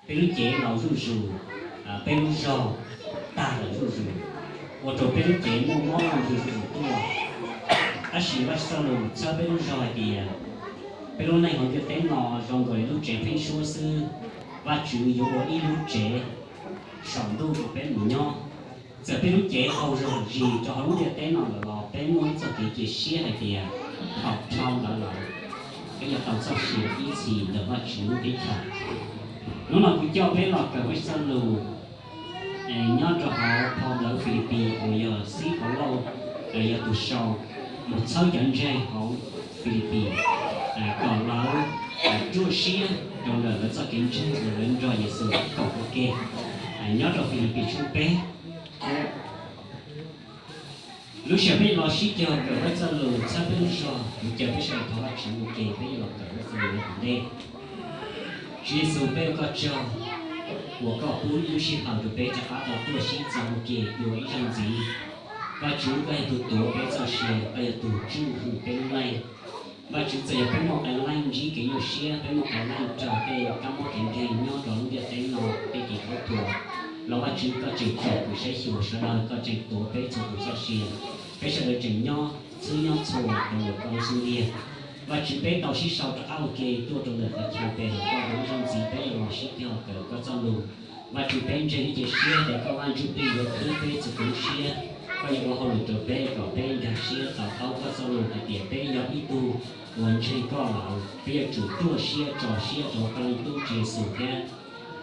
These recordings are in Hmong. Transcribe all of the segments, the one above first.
peb lub cev laus zuj zus, peb lub zog tag lawm zuj zus, ua rau peb lub cev muaj mob zuj zus tuaj. Tab sis Vajtswv txoj lus txhawb peb lub zog hais tias peb lub neej hauv ntiaj teb no zoo nkaus li lub tsev pheeb suab xwb, Vajtswv yuav ua ib lub tsev saum ntuj rau peb mus nyob. Txawm peb lub cev qaug zog zis rau hauv lub ntiaj teb no lawm los peb muaj ib txoj kev cia siab hais tias thaum dhau ntawd lawm, peb yuav tau txoj sia ib txhis ntawm Vajtswv lub teb chaws. Hnub no kuv coj peb los kawm Vajtswv txoj lus nyob rau hauv phau ntawv Filipis uas yog Xib Paulauj yog tus sau mus txhawb cov ntseeg hauv Filipis kom lawv ruaj siab rau ntawm lawv txoj kev ntseeg uas lawv nrog Yexus koom ua ke nyob rau Filipis tshooj peb. Lub sij hawm peb los sib cog kawm Vajtswv txoj lus txhawb peb lub zog, kuv caw peb sawv daws thov Vajtswv ua ke peb yuav los kawm Vajtswv txoj lus ua tom ntej. Tswv Yexus, peb ua koj tsaug uas koj pub ib lub sij hawm rau peb rov qab tau tuaj sib txog ua ke dua ib zaug ntxiv. Vajtswv, koj yog tus tuav peb txoj sia, koj yog tus tswj hwm peb lub neej. Vajtswv, txawm yog peb muaj qee leej ntsib kev nyuaj siab, peb muaj qee leej raug tej kab mob kev nkeeg nyob rau lub ntiaj teb no tej kev khaub thuas, los Vajtswv koj tseem tsom kwm saib xyuas sawv daws, koj tseem tuav peb txhua tus txoj sia. Peb sawv daws tseem nyob txhwb nyob txhua rau ntawm koj lub xub ntiag. Vajtswv, peb tau sib sau rov qab ua ke tuaj rau ntawm qhov chaw pe hawm koj dua ib zaug ntxiv, peb yuav los sib cog kawm koj txoj lus. Vajtswv, peb ntseeg thiab cia siab tias koj Vaj Ntsuj Plig yuav qhib peb txhua tus lub siab, koj yuav ua hauj lwm rau peb kom peb nkag siab to taub koj txoj lus hais tias peb yog ib tug uas ntseeg koj lawm, peb yuav tsum ruaj siab tso siab rau koj Leej Tub Tswv Yexus thiab.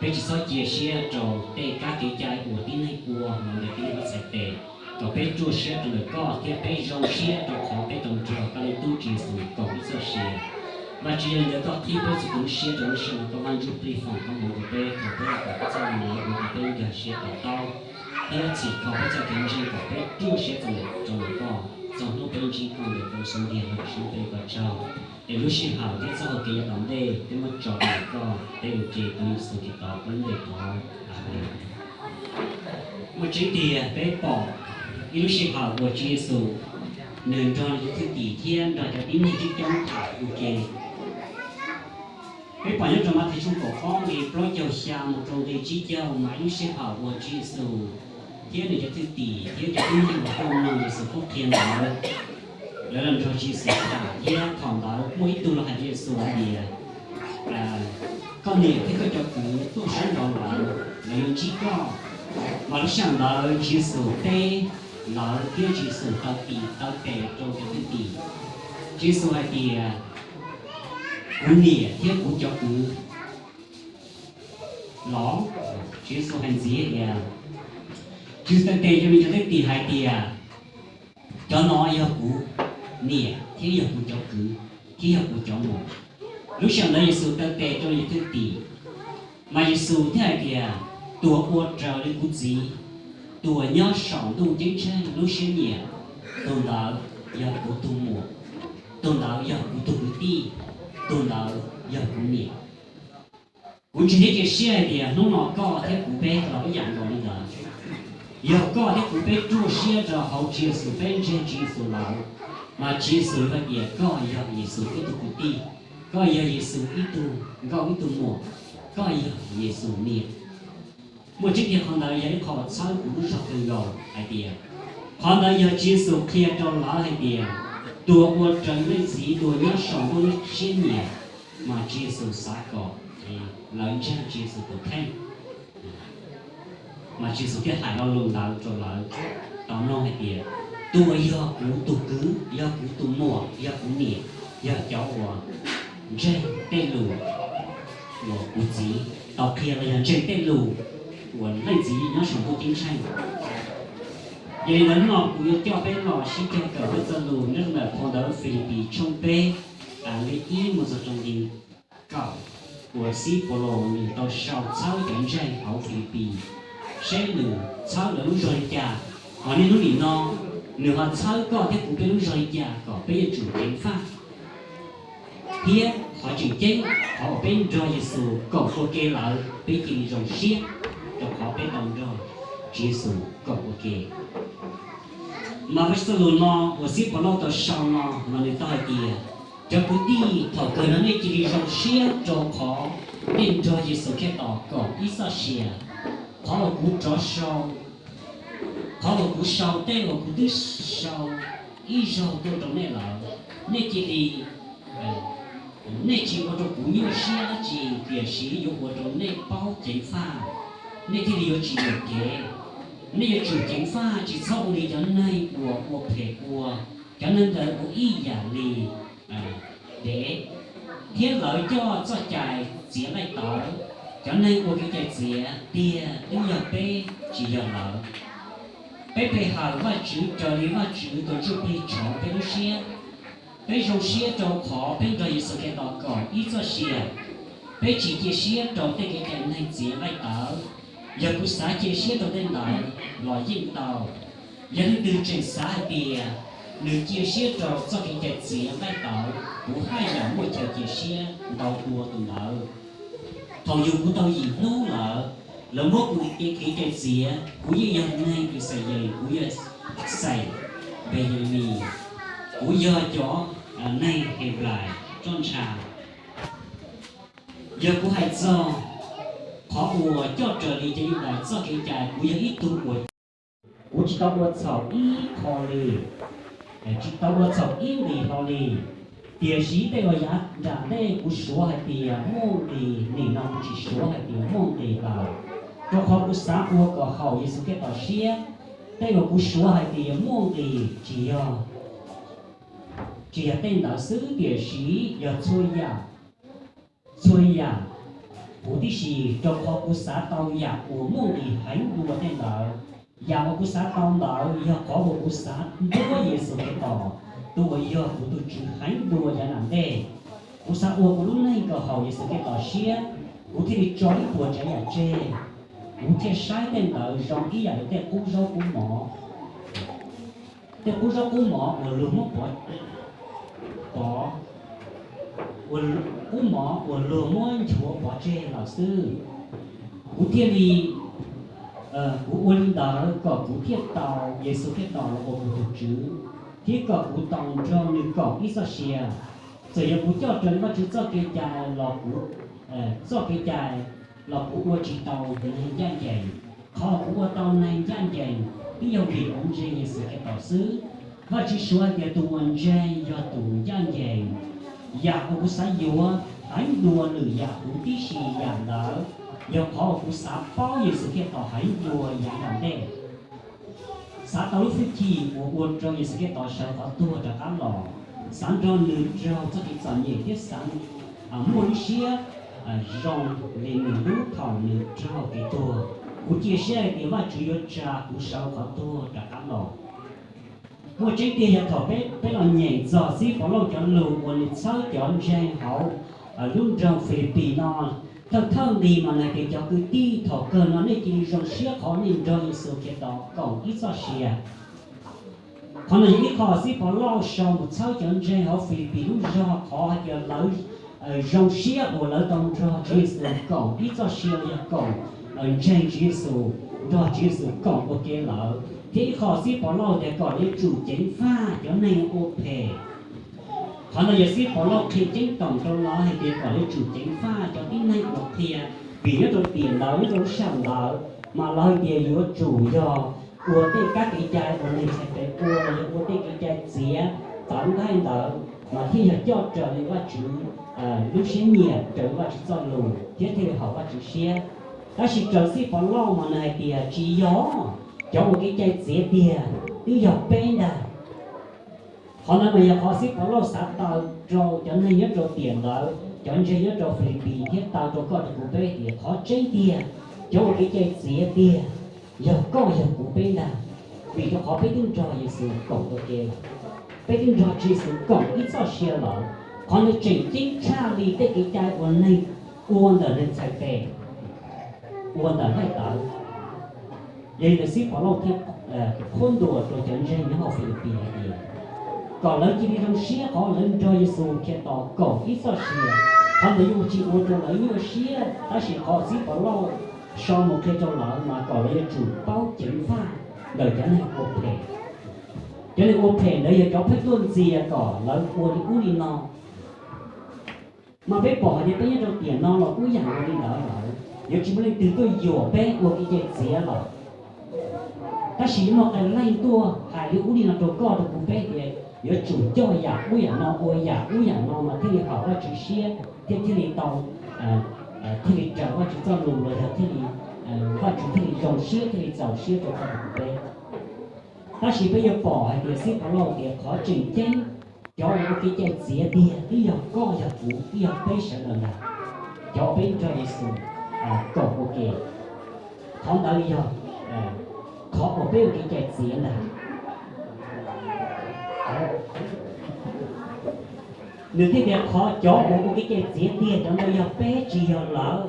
Peb tsis txhob cia siab rau tej kab kev cai uas tib neeg ua los ntawm tib neeg txhais tes, kom peb ruaj siab rau ntawm koj thiab peb zoo siab rau qhov peb tau nrog koj Leej Tub Tswv Yexus koom ib txoj sia. Vajtswv, yog li ntawd koj qhib peb txhua tus lub siab rau lub sij hawm no, koj Vaj Ntsuj Plig foom koob hmoov rau peb kom peb los kawm koj txoj lus no ua rau peb nkag siab to taub thiab txhim kho peb txoj kev ntseeg kom peb ruaj siab txom nyem rau ntawm koj txog hnub peb ntsib koj ntawm koj lub xub ntiag. Vajtswv, peb ua koj tsaug es lub sij hawm thiab txoj hau kev yav tom ntej peb muab tso rau ntawm koj, peb ua ke tus Yexus Khetos lub npe thov, Amees. Muaj tseeb tiag peb pom ib lub sij hawm uas Tswv Yexus nws nrog nws cov thwj tim thiab nrog cov tib neeg coob coob tham ua ke. Peb pom nyob rau Mathais tshooj kaum ob nqe plaub caug xya mus rau nqe tsib caug mas ib lub sij hawm uas Tswv Yexus thiab nws cov thwj tim thiab cov tib neeg uas tuaj mloog Yexus qhuab qhia ntawd, lawv los nrog Tswv Yexus tham thiab thaum ntawd muaj ib tug los hais rau Yexus hais tias, koj niam thiab koj cov kwv tuaj sawv ntxov lawm, lawv yuav ntsib koj. Mas lub sij hawm ntawd Tswv Yexus teb lawv thiab Tswv Yexus taw tim taw tes rau cov thwj tim. Tswv Yexus hais tias, kuv niam thiab kuv cov kwv los? Tswv Yexus hais ntxiv tias, Tswv Yexus taw tes rau nws cov thwj tim hais tias, cov no yog kuv niam thiab yog kuv cov kwv thiab yog kuv cov muam. Lub sij hawm ntawd Yexus taw tes rau nws cov thwj tim, mas Yexus thiaj hais tias, tus uas ua raws li kuv Txiv, tus uas nyob saum ntuj ceeb tsheej lub siab nyiam, tus ntawd yog kuv tus muam, tus ntawd yog kuv tus kwv tij, tus ntawd yog kuv niam. Kuv ntseeg thiab cia siab hais tias hnub no koj thiab kuv peb los ib yam nkaus li ntawd. Yog koj thiab kuv peb ruaj siab rau hauv Tswv Yexus, peb ntseeg Tswv Yexus lawm, mas Tswv Yexus yuav hais tias koj yog Yexus ib tug kwv tij, koj yog Yexus ib tug nkauj ib tug muam, koj yog Yexus niam. Muaj tseeb tiag qhov ntawd yog ib qho txhawb kuv lub zog kawg nkaus hais tias, qhov ntawd yog Tswv Yexus qhia rau lawv hais tias, tus uas ua raws leej Txiv, tus uas nyob saum ntuj lub siab nyiam, mas Tswv Yexus xav kom lawv ntseeg Tswv Yexus tus kheej. Mas Tswv Yexus thiaj hais lo lus ntawd rau lawv tau mloog hais tias, tus uas yog kuv tus kwv, yog kuv tus muam, yog kuv niam, yog cov uas ntseeg tej lus uas kuv Txiv tau qhia los yog ntseeg tej lus uas leej Txiv nyob saum ntuj ceeb tsheej. Yog li ntawd hnub no kuv yuav coj peb los sib cog kawm Vajtswv txoj lus nyob rau ntawm phau ntawv Filipis tshooj peb, nqe ib mus txog rau nqe kaum, uas Xib Paulus nws tau sau txhawb cov ntseeg hauv Filipis, seb nws txhawb lawv lub zog li cas, hos niaj hnub nim no nws ho txhawb koj thiab kuv peb lub zog li cas kom peb yuav tsum ceev faj thiab qhov tseem ceeb, qhov uas peb nrog Yexus koom ua ke lawm peb cia li zoo siab rau qhov peb tau nrog Tswv Yexus koom ua ke. Mas Vajtswv txoj lus no uas Xib Paulus tau sau no mas nws tau hais tias, cov kwv tij, thaum kawg no nej cia li zoo siab rau qhov Nej nrog Yexus Khetos kaum ib txoj sia. Qhov uas kuv rov sau, qhov uas kuv sau tej uas kuv twb sau ib zaug tuaj rau nej lawm, nej cia li, nej tsis ua rau kuv nyuaj siab dab tsi, tiam sis yuav ua rau nej paub ceev faj, nej thiaj li yuav tsis yuam kev. Nej yuav tsum ceev faj, tsis txhob ua li cov neeg uas ua phem ua. Cov neeg ntawd ua ib yam li dev, thiab lawv coj txoj cai txiav nqaij tawv. Cov neeg ua kev cai txiav tiag twb yog peb, tsis yog lawv. Peb pe hawm Vajtswv raws li Vajtswv tus Ntsuj Plig tshoov peb lub siab. Peb zoo siab rau qhov peb nrog Yexus Khetos kaum ib txoj sia. Peb tsis cia siab rau tej kev cai neeg txiav nqaij tawv. Yog kuv xav cia siab rau tej ntawd los yeej tau. Yog leej twg tseem xav hais tias nws cia siab rau txoj kev cai txiav nqaij tawv, kuv haj yam muaj chaw cia siab ntau dua tus ntawd. Thaum yug kuv tau yim hnub lawm, lawv muab kuv kev cai txiav. Kuv yeej yog neeg Yixalayees, kuv yog xeem Npes Yas Mis, kuv yog cov neeg Henplais roj ntsha. Yog kuv hais txog qhov uas coj raws li cov Yudais txoj kev cai, kuv yog ib tug uas, kuv tsis tau ua txhaum ib qho li, tsis tau ua txhaum ib nqis hlo li. Tiam sis tej uas yav nram ntej kuv suav hais tias muaj nqis, nim no kuv tsis suav hais tias muaj nqis lawm, rau qhov kuv xav ua kom haum Yexus Khetos siab. Tej uas kuv suav hais tias muaj nqis tsis yog, tsis yog tej ntawd xwb, tiam sis yog txhua yam, txhua yam huv tib si, rau qhov kuv xav tau yam uas muaj nqis heev dua tej ntawd. Yam uas kuv xav tau ntawd yog qhov uas kuv xav ntuab Yexus Khetos, tus uas yog kuv tus Tswv heev dua yav nram ntej. Kuv xav ua kuv lub neej kom haum Yexus Khetos siab, kuv thiaj li tso ib puas tsav yam tseg. Kuv thiaj saib tej ntawd zoo ib yam li tej qub zaub qub mov, tej qub zaub qub mov uas luag muab pov, pov, qub mov uas luag muab nchuav pov tseg lawm xwb. Kuv thiaj li, kuv ua li ntawd kom kuv thiaj tau Yexus Khetos los ua kuv tus Tswv, thiab kom kuv tau nrog nws kaum ib txoj sia. Txawm yog kuv coj raws li Vajtswv txoj kev cai los kuv, txoj kev cai los kuv ua tsis tau neeg ncaj ncees. Qhov kuv ua tau neeg ncaj ncees twb yog vim kuv ntseeg Yexus Khetos xwb. Vajtswv suav hais tias tus uas ntseeg yog tus ncaj ncees. Yam uas kuv xav yuav heev dua lwm yam huv tib si yam ntawd yog qhov uas kuv xav paub Yexus Khetos heev dua yav nram ntej. Xav tau lub hwj chim uas ua rau Yexus Khetos sawv qhov tuag rov qab los, xav nrog nws raug txoj kev txom nyem thiab xav muaj lub siab zoo li nws lub thaum nws raug kev tuag. Kuv cia siab hais tias Vajtswv yuav tsa kuv sawv qhov tuag rov qab los. Muaj tseeb tiag yog thaum peb, peb los nyeem txog Xib Pov Lauj cov lus uas nws txhawb cov ntseeg hauv lub nroog Filipis no, thawj thawj nqis mas nws hais tias cov kwv tij, thaum kawg no nej cia li zoo siab qhov nej nrog Yexus Khetos kaum ib txoj sia. Qhov no yog ib qho Xib Pov Lauj sau mus txhawb cov ntseeg hauv Filipis lub zog qhov hais tias lawv zoo siab uas lawv tau nrog Tswv Yexus kaum ib txoj sia, yog kaum, ntseeg Tswv Yexus, nrog Tswv Yexus kaum ua ke lawm. Thiab ib qho Xib Pov Lauj tias kom yuav tsum ceev faj cov neeg ua phem. Qhov no yog Xib Pov Lauj qhia ceeb toom rau lawv hais tias kom yuav tsum ceev faj cov tib neeg uas qhia, vim nyob rau tiam ntawd, nyob rau lub sij hawm ntawd mas lawv hais tias yuav tsum yog ua tej kab kev cai uas neeg txhais tes ua, los yog ua tej kev cai txiav tawv nqaij ntawd mas thiaj yog coj raws li Vajtswv lub siab nyiam, raws li Vajtswv txoj lus thiab thiaj li haum Vajtswv siab. Tab sis raws Xib Pov Lauj mas nws hais tias tsis yog, cov ua kev cai txiav tiag twb yog peb ntag. Qhov ntawd mas yog qhov Xib Pov Lauj xav taw rau cov neeg nyob rau tiam ntawd, cov ntseeg nyob rau Filipis thiab taw rau koj rau kuv peb tias qhov tseeb tiag, cov ua kev cai txiav tiag yog koj yog kuv peb ntag, vim rau qhov peb twb nrog Yexus koom ua ke lawm, peb twb nrog Tswv Yexus koom ib txoj sia lawm. Qhov ntawd tseem ceeb tshaj li tej kev cai uas neeg ua ntawm neeg txhais tes, ua ntawm nqaij tawv. Yog li ntawd Xib Pov Lauj thiaj qhuab ntuas rau cov ntseeg nyob hauv Filipis hais tias kom lawv cia li zoo siab qhov lawv nrog Yexus Khetos koom ib txoj sia. Qhov ntawd yuav tsis ua rau lawv nyuaj siab, tab sis qhov Xib Pov Lauj sau mus qhia rau lawv mas kom lawv yuav tsum paub ceev faj ntawm cov neeg ua phem. Cov neeg ua phem ntawd yog cov pheej tuaj ntxias kom lawv ua li ub li no. Mas peb pom hais tias peb nyob rau tiam no los kuj yam li ntawd lawm, yuav tsis muaj leej twg tuaj yuam peb ua kev cai txiav lawm. Tab sis muaj qee leej tuaj hais li ub li no rau koj rau kuv peb tias yuav tsum coj yam ub yam no ua yam ub yam no mas thiaj li haum Vajtswv siab thiab thiaj li tau, thiaj li raws Vajtswv txoj lus los yog thiaj li Vajtswv thiaj li zoo siab thiaj li txaus siab rau koj rau kuv peb. Tab sis peb yuav pom hais tias Xib Phos Lauj tias qhov tseem ceeb, cov uas ua kev cai txiav tiag twb yog koj yog kuv, twb yog peb sawv daws ntag, cov uas peb nrog Yexus koom ua ke. Qhov ntawd yog qhov uas peb ua kev cai txiav ntag. Nws thiaj tias qhov cov uas ua kev cai txiav tiag cov ntawd yog peb tsis yog lawv.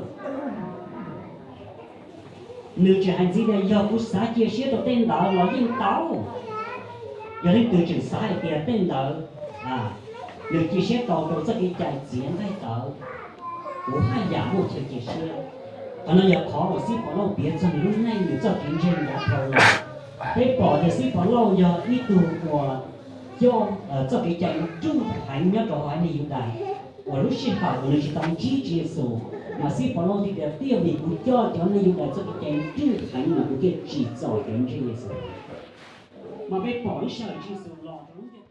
Nws tseem hais ntxiv tias yog kuv xav cia siab rau tej ntawd los yeej tau. Yog leej twg tseem xav hais tias tej ntawd nws cia siab tau rau txoj kev cai txiav nqaij tawv, kuv haj yam muaj chaw cia siab. Qhov no yog qhov uas Xib Phos Lauj piav txog nws lub neej nws txoj kev ntseeg yav dhau los. Peb pom tias Xib Phos Lauj yog ib tug uas coj txoj kev cai ruj heev nyob rau hauv nej Yudais, uas lub sij hawm uas nws tsis tau ntsib Tswv Yexus, mas Xib Phos Lauj thiaj tias twb yog vim kuv coj cov neeg Yudais txoj kev cai ruj heev mas kuv thiaj tsim txom cov ntseeg Yexus. Mas peb pom lub sij hawm Tswv Yexus los rau lub ntiaj